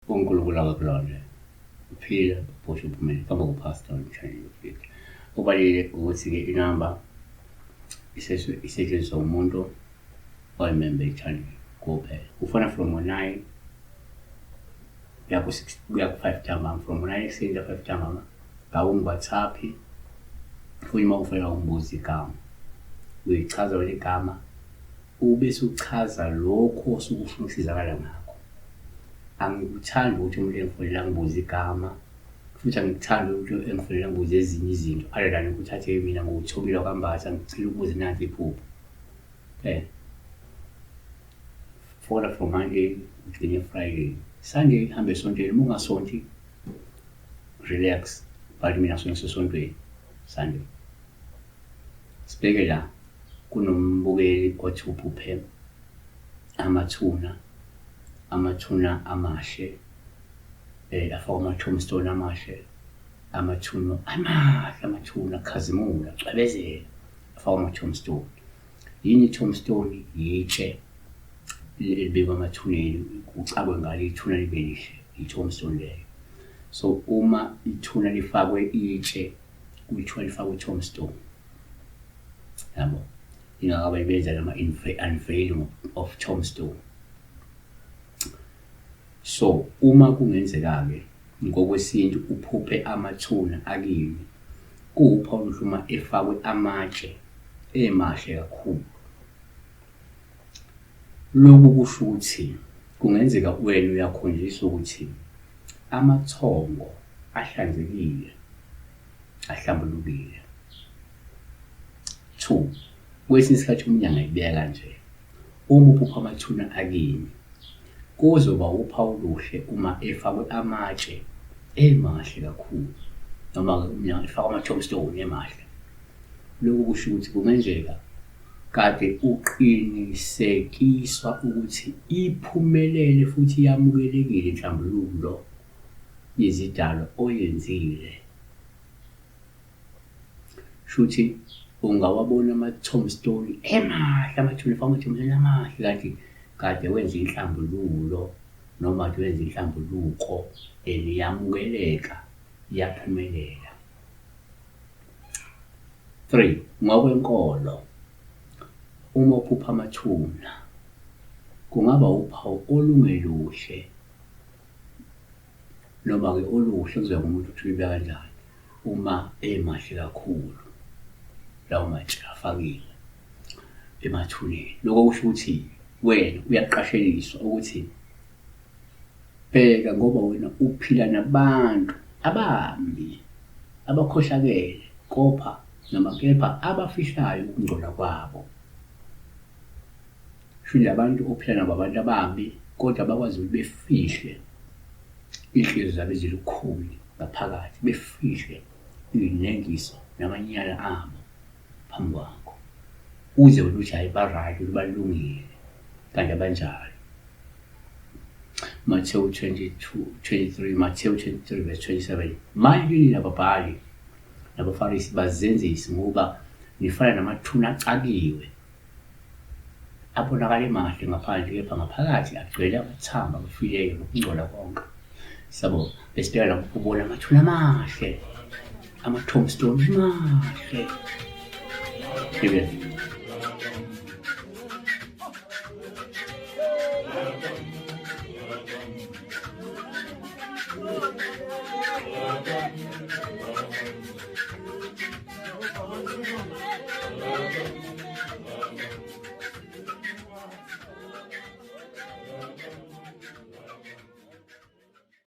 UNkulunkulu akakulonde uphile uphoshe uphumele phambi koPastor Mshayeli ufike. Kubalulekile ukuthi-ke inamba isetshenziswa umuntu oyimembe i-channel kuphela. Ufona from ngo-9 kuya ku-6 kuya ku-5 ntambama, from ngo-9 ekuseni kuya ku-5 ntambama. Ngabe ungu-WhatsApp futhi uma ufonela ungibuza igama, uyichaza wena igama ube usuchaza lokhu osuke ufuna ukusizakala ngakho. Angikuthandi ukuthi umuntu engifonela angibuze igama, futhi angikuthandi ukuthi engifonela angibuze ezinye izinto other than ukuthi athi mina ngiwuThobile wakwaMbatha ngicela ukubuza nansi iphupho. Eh. Fona from Monday ugcine Friday. Sunday hambe esontweni, uma ungasonti relax, but mina ngisuke ngisesontweni Sunday. Sibheke la kunombukeli othi uphuphe amathuna, amathuna amahle eh afakwa ama-tombstone amahle, amathuna amahle, amathuna akhazimula, acwebezela, afakwa ama-tombstone. Yini i-tombstone? Yitshe elibekwa emathuneni, kucakwe ngalo ithuna libe lihle, i-tombstone leyo. So uma ithuna lifakwe itshe kuthiwa lifakwe i-tombstone, yabo, ingakho abanye benza nama-unveiling of tombstone. So uma kungenzeka-ke ngokwesintu uphuphe amathuna akini, kuwuphawu oluhle uma efakwe amatshe emahle kakhulu. Lokhu kusho ukuthi kungenzeka wena uyakhonjiswa ukuthi amathongo ahlanzekile, ahlambulukile. 2, Kwesinye isikhathi omunye angayibeka kanje, uma uphupha amathuna akini, kuzoba wuphawu oluhle uma efakwe amatshe emahle kakhulu, noma-ke uma efakwe ama-tombstone emahle. Lokhu kusho ukuthi kungenzeka kade uqinisekiswa ukuthi iphumelele futhi yamukelekile inhlambululo yezidalwa oyenzile. Shuthi ungawabona ama-tombstone emahle, amathuna efakwe ama-tombstone amahle kanti kade wenza inhlambululo noma kade wenza inhlambuluko and yamukeleka, yaphumelela. 3, Ngokwenkolo, uma uphupha amathuna, kungaba uphawu olungeluhle noma-ke oluhle kuzoya ngomuntu ukuthi uyibeka kanjani uma emahle kakhulu lawo matshe afakiwe emathuneni. Lokho kusho ukuthi wena uyaqasheliswa ukuthi Bheka ngoba wena uphila nabantu abambi, abakhohlakele, kopha noma kepha abafihlayo ukungcola kwabo. Shuthi labantu ophila nabo abantu abambi kodwa abakwazi ukuthi befihle iy'nhliziyo zabo ezilukhuni ngaphakathi, befihle iy'nengiso namanyala abo phambi kwakho. Uze wena uthi hhayi ba-right, balungile, kanti abanjalo. Mateyu 22, 23, Mateyu 23 verse 27. Maye kini nababhali nabaFarisi bazenzisi, ngoba nifana namathuna acakiwe, abonakala emahle ngaphandle, kepha ngaphakathi agcwele amathambo abafileyo nokungcola konke. Sabo besibheka lapho ubona amathuna amahle, ama-tombstone amahle. Amen.